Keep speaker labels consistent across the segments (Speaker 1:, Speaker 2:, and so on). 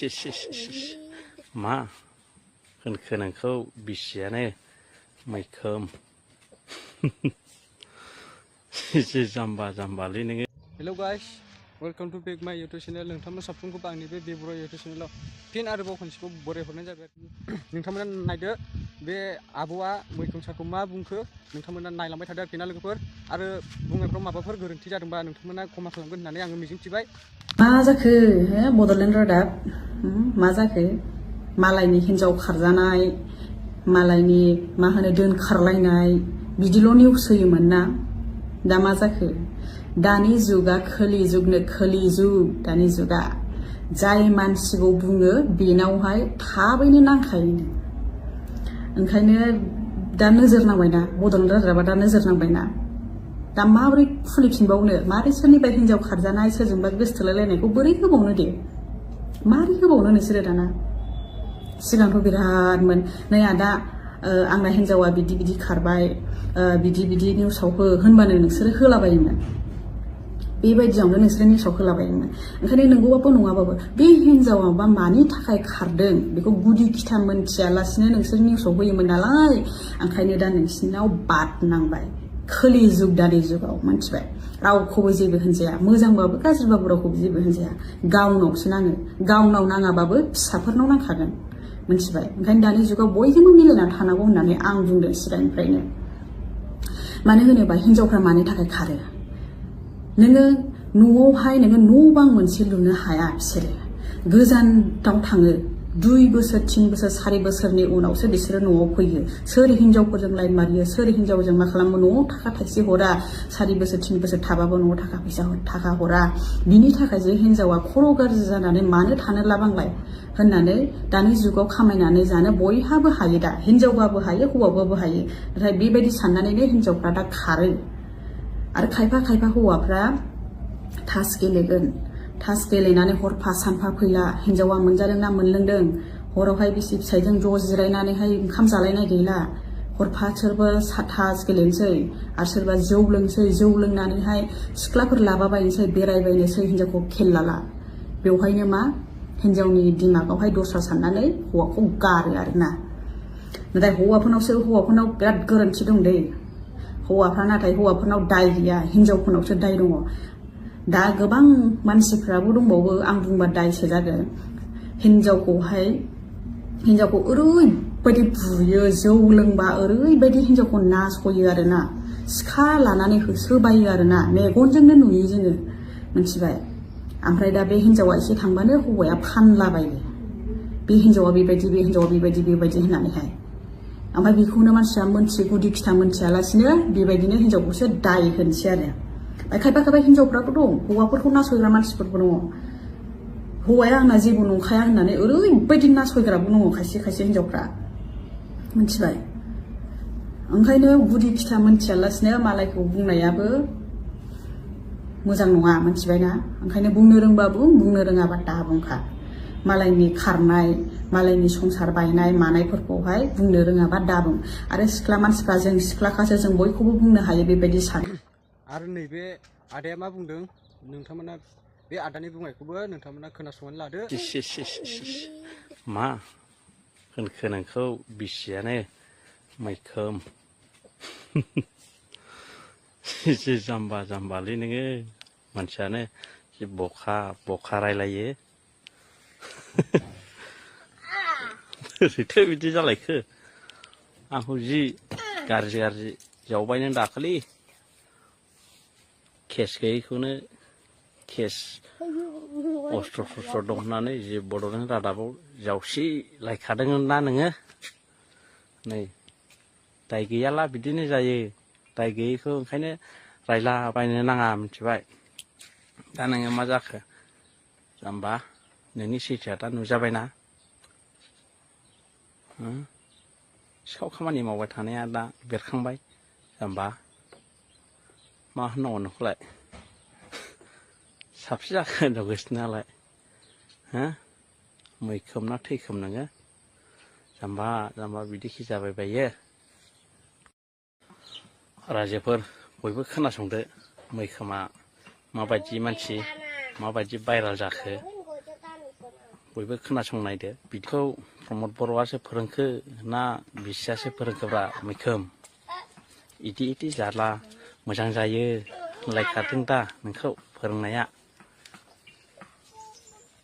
Speaker 1: मा होनखो नोंखौ बिसियानो मैखोम एसे जाम्बा जाम्बालै नोङो।
Speaker 2: हेलो गाइस, वेलकम टू बेक माय यूट्यूब चैनल। नोंथांमोन साफ्रोमखौबो आंनि बे बर' यूट्यूब चैनलाव फिन आरोबाव खनसेखौ बरायहरनाय जाबाय। नोंथांमोना नायदो बे आब'आ मैखोम सारखौ मा बुंखो, नोंथांमोना नायलांबाय थादो आरोखि ना लोगोफोर। आरो बुंनायफ्राव माबाफोर गोरोन्थि जादोंबा नोंथांमोना कमेन्ट खालामगोन होननानै आङो मिजिंथिबाय।
Speaker 3: मा जाखो बड'लेण्ड रादाब? मा जाखो? मालायनि हिन्जाव खारजानाय, मालायनि मा होनो दोनखारलायनाय बिदिल' निउस होयोमोन ना। दा मा जाखो? दानि जुगा खोलि जुगनो खोलि जुग। दानि जुगा जाय मानसिखौ बुङो बेनावहाय थाबैनो नांखायो। ओंखायनो दा नोजोर नांबायना, बड'लेण्ड रादाबा दा नोजोर नांबायना। दा माबोरै खुलिफिनबावनो, माबोरै सोरनिबा हिन्जाव खारजानाय सोरजोंबा गोसथोलायलायनायखौ बोरै होबावनो दे? माबोरै होबावनो नोंसोरो दाना? सिगांथ' बिरादमोन, नै आदा आंना हिन्जावा बिदि बिदि खारबाय, बिदि बिदि निउसाव हो होनबानो नोंसोरो होलाबायोमोन। बेबायदियावनो नोंसोरो निउसाव होलाबायोमोन। ओंखायनो नंगौबाबो नङाबाबो बे हिन्जावाबा मानि थाखाय खारदों बेखौ गुदि खिथा मोनथियालासिनो नोंसोर निउसाव होयोमोन नालाय। ओंखायनो दा नोंसिनाव बाद नांबाय। खोलि जुग दानि जुगाव मोनथिबाय। रावखौबो जेबो होनजाया, मोजांबाबो गाज्रिबाबो रावखौबो जेबो होनजाया। गावनावसो नाङो, गावनाव नाङाबाबो फिसाफोरनाव नांखागोन, मोनथिबाय। ओंखायनो दानि जुगाव बयजोंबो मिलायनानै थानांगौ होननानै आं बुंदों सिगांनिफ्रायनो। मानो होनोबा हिन्जावफ्रा मानि थाखाय खारो? नोङो न'आवहाय नोङो न' बां मोनसे लुनो हाया, बिसोरो गोजानाव थाङो। 2 बोसोर 3 बोसोर 4 बोसोरनि उनावसो बिसोरो न'आव फैयो। सोर हिन्जावफोरजों लाइन मारियो, सोर हिन्जावजों मा खालामो? न'आव थाखा थाइसे हरा। 4 बोसोर 3 बोसोर थाबाबो न'आव थाखा हरा। बिनि थाखाय जे हिन्जावा खर' गाज्रि जानानै मानो थानो लाबांलाय होननानै दानि जुगाव खामायनानै जानो बयहाबो हायो। दा हिन्जावबाबो हायो, हौवाबाबो हायो। नाथाय बेबायदि साननानैनो हिन्जावफ्रा दा खारो। आरो खायफा खायफा हौवाफ्रा थास गेलेगोन, थास गेलेनानै हरफा सानफा फैला। हिन्जावा मोनजादोंना मोनलोंदों, हरावहाय बिसि फिसायजों ज' जिरायनानैहाय ओंखाम जालायनाय गैला। हरफा सोरबा थास गेलेनोसै, आरो सोरबा जौ लोंसै, जौ लोंनानैहाय सिख्लाफोर लाबाबायनोसै, बेरायबायनोसै, हिन्जावखौ खेल लाला। बेवहायनो मा हिन्जावनि दिमागावहाय दस्रा साननानै हौवाखौ गारो आरोना। नाथाय हौवाफोरनाव बिराद गोरोन्थि दं दै। हौवाफोरनाव दाय गैया, हिन्जावफोरनावसो दाय दङ। दा गोबां मानसिफ्राबो दंबावो, आं बुंबा दायसो जागोन। हिन्जावखौ ओरैबायदि बुयो, जौ लोंबा ओरैबायदि हिन्जावखौ नासयो आरोना। सिखा लानानै होसोबायो आरोना, मेगनजोंनो नुयो जोङो, मिथिबाय। ओमफ्राय दा बे हिन्जावा एसे थांबानो हौवाया फानलाबायो। बे हिन्जावा बेबायदि, बे हिन्जावा बेबायदि होननानैहाय। ओमफ्राय बेखौनो मानसिया मोनथियो, गुदि खिथा मोनथियालासिनो बेबायदिनो हिन्जावखौसो दाय होनोसै आरो। खायफा खायफा हिन्जावफ्राबो दं, हौवाफोरखौ नासयग्रा मानसिफोरबो दङ। हौवाया आंना जेबो नंखाया होननानै ओरैबायदि नासयग्राबो दङ खायसे खायसे हिन्जावफ्रा, मिथिबाय। ओंखायनो गुदि खिथा मोनथियालासिनो मालायखौ बुंनायाबो मोजां नङा, मिथिबायना। ओंखायनो बुंनो रोंबा बुं, बुंनो रोङाबा दा बुंखा। मालायनि खारनाय, मालायनि संसार बायनाय मानायफोरखौहाय बुंनो रोङाबा दाबुं। आरो सिख्ला मानसिफ्रा, जों सिख्लाखासो, जों बयखौबो बुंनो हायो बेबायदि सानो।
Speaker 2: आरो नैबे आदाया मा बुंदों, नोंथांमोना बे आदानि बुंनायखौबो नोंथांमोना खोनासंनानै लादो।
Speaker 1: मा होनखो नोंखौ बिसियानो मैखोम एसे जाम्बा जाम्बालै नोङो। मानसियानो एसे बखा रायलायो। ओरैथो बिदि जालायखो? आंखौ जि गाज्रि जावबाय नों दाखालि। केस गैयैखौनो केस अस्त्र शस्त्र दं होननानै जि बड'लेण्ड रादाबाव जावसिलायखादोंमोन ना नोङो। नै दाय गैयाला बिदिनो जायो। दाय गैयैखौ ओंखायनो रायलाबायनो नाङा, मिथिबाय। दा नोङो मा जाखो जाम्बा? नोंनि सैथोआ दा नुजाबायना। सिखाव खामानि मावबाय थानाया दा बेरखांबाय, जाम्बा। मा होननांगौ नोंखौलाय? साबसे जाखो होनदों गोसोनालाय? मैखोम ना थैखोम नोङो? जाम्बा बिदिखि जाबाय बायो। रायजोफोर बयबो खोनासंदो, मैखोमा माबायदि मानसि, माबायदि भाइराल जाखो। बयबो खोनासंनायदो बिखौ प्रमद बर'आसो फोरोंखो ना बिसियासो फोरोंखोब्रा मैखोम इदि जाला मोजां जायो होनलायखादों दा नोंखौ फोरोंनाया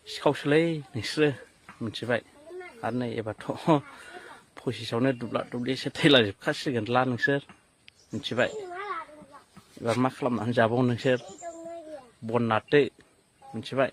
Speaker 1: सिखावसोलै नोंसोरो मिथिबाय आरो नै एबारथ' पसिसावनो दुब्ला दुब्लिसो थैलाजोबखासिगोनला नोंसोर मिथिबाय एबार मा खालामनानै जाबाव नोंसोर बन नारदो मिथिबाय